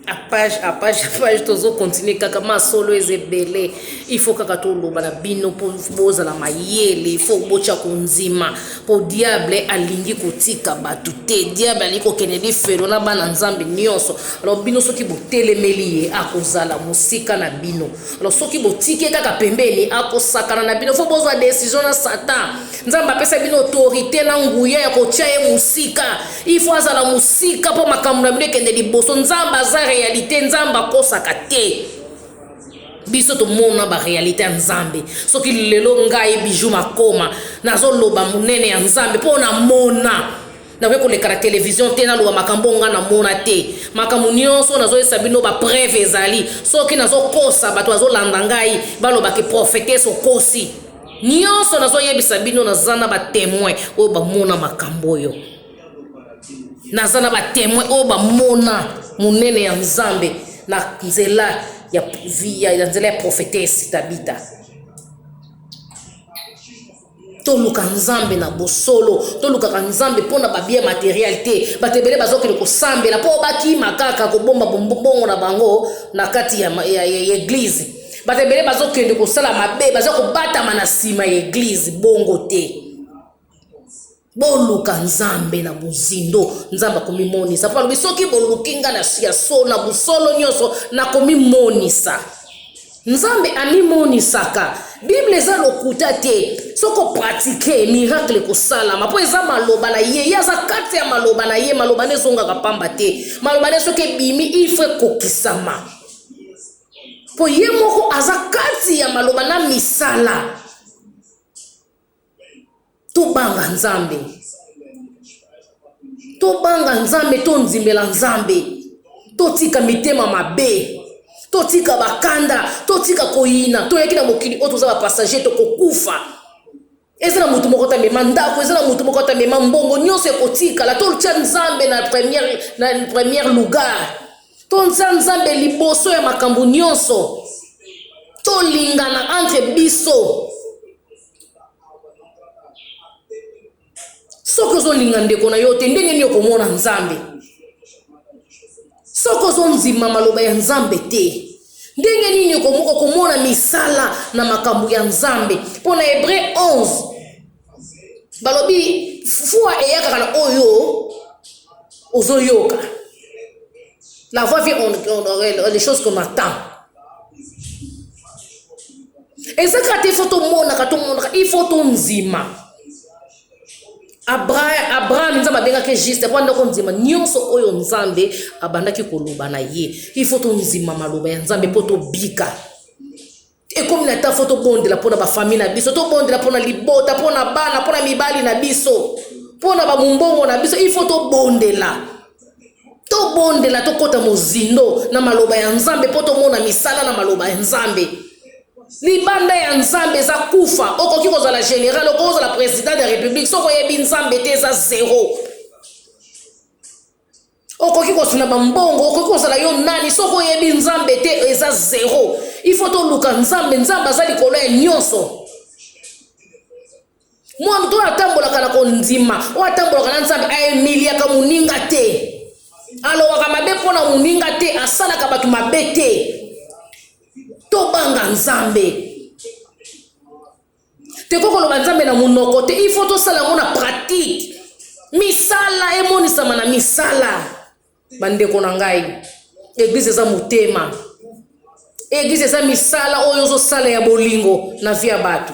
A page a page a page tozo continuer kaka masolo eza ebele il faut kaka toloba na bino mpo bozala mayele il faut botya kondima mpo diable alingi kotika bato te diable alingi kokende lifelo na bana nzambe nyonso alors bino soki botelemeli ye akozala mosika na bino alors soki botiki ye kaka pembeni akosakana na bino fo bozwa decision na satan nzambe apesa bino autorité na nguya ya kotya ye mosika il faut azala mosika mpo makambo na bino ekende liboso nzambe aza réalité nzambe akosaka te biso tomona baréalité ya nzambe soki lelo ngai bijou makoma nazoloba monene ya nzambe mpo namona nakoki koleka na televizio te naloba makambo nga namona te makambo nyonso nazoyesa bino bapreuve ezali soki nazokosa bato bazolanda ngai balobaki prophetese okosi nyonso nazoyebisa bino naza na batemoin oyo bamona makambo oyo naza na batemoin oyo bamona monene ya nzambe na nzela ya, ya, nzela ya prophetese tabita toluka nzambe na bosolo tolukaka nzambe mpo na babien materiel te bato ebele bazokende kosambela mpo bakima kaka kobomba mbongo na bango na kati ya, ya, ya, ya eglize bato ebele bazokende kosala mabe baza kobatama na nsima ya eglize bongo te boluka nzambe na bozindo nzambe akomimonisa mpo alobi soki boluki nga na ya so na bosolo nyonso nakomimonisa nzambe amimonisaka bible eza lokuta te soki opratike miracle ekosalama mpo eza maloba na ye ye aza kati ya maloba na ye maloba nde ezongaka pamba te maloba nde soki ebimi ilfo ekokisama mpo ye moko aza kati ya maloba na misala tobanga nzambe tobanga nzambe tondimela nzambe totika mitema mabe totika bakanda totika koyina toyaki na mokili oyo toza bapassager tokokufa eza na motu moko tamema ndako eza na motu moko tamema mbongo nyonso ekotikala totya nzambe na première, na première lugar Tonza Nzambe liboso ya makambo nyonso. Tolingana entre biso. Soki ozolinga ndeko na yo te, ndenge nini okomona Nzambe? Soki ozondima maloba ya Nzambe te, ndenge nini okomona misala na makambo ya Nzambe? Mpo na Hebre 11 balobi foi eyakaka na oyo ozoyoka la voix vient on, on, on, les choses qu'on attend eza kaka te ifo tomonaka tomonaka ifo tondima abraham nzambe abengaki juste mpo andako ndima nyonso oyo nzambe abandaki koloba na ye ifo tondima maloba ya nzambe mpo tobika ekomi na temps fo tobondela mpo na bafamille na biso tobondela mpo na libota mpo na bana mpo na mibali na biso mpo na bamombongo na biso il faut tobondela tobondela tokɔta mozindo na maloba ya nzambe mpo tomona misala na maloba ya nzambe libanda ya nzambe eza kufa okoki kozala général okoki kozala président de république soki oyebi nzambe te eza zero okoki kozala bambongo okoki kozala yo nani soki oyebi nzambe te eza zero il faut toluka nzambe nzambe aza likolo ya nyonso mwa moto oyo atambolaka na kondima oyo atambolaka na nzambe aemiliaka moninga te alobaka mabe mpo na moninga te asalaka bato mabe te tobanga nzambe tokoki koloba nzambe na monoko te il faut tosala yango na pratique misala emonisama na misala bandeko na ngai eglize eza motema eglize eza misala oyo ozosala ya bolingo na vie ya bato.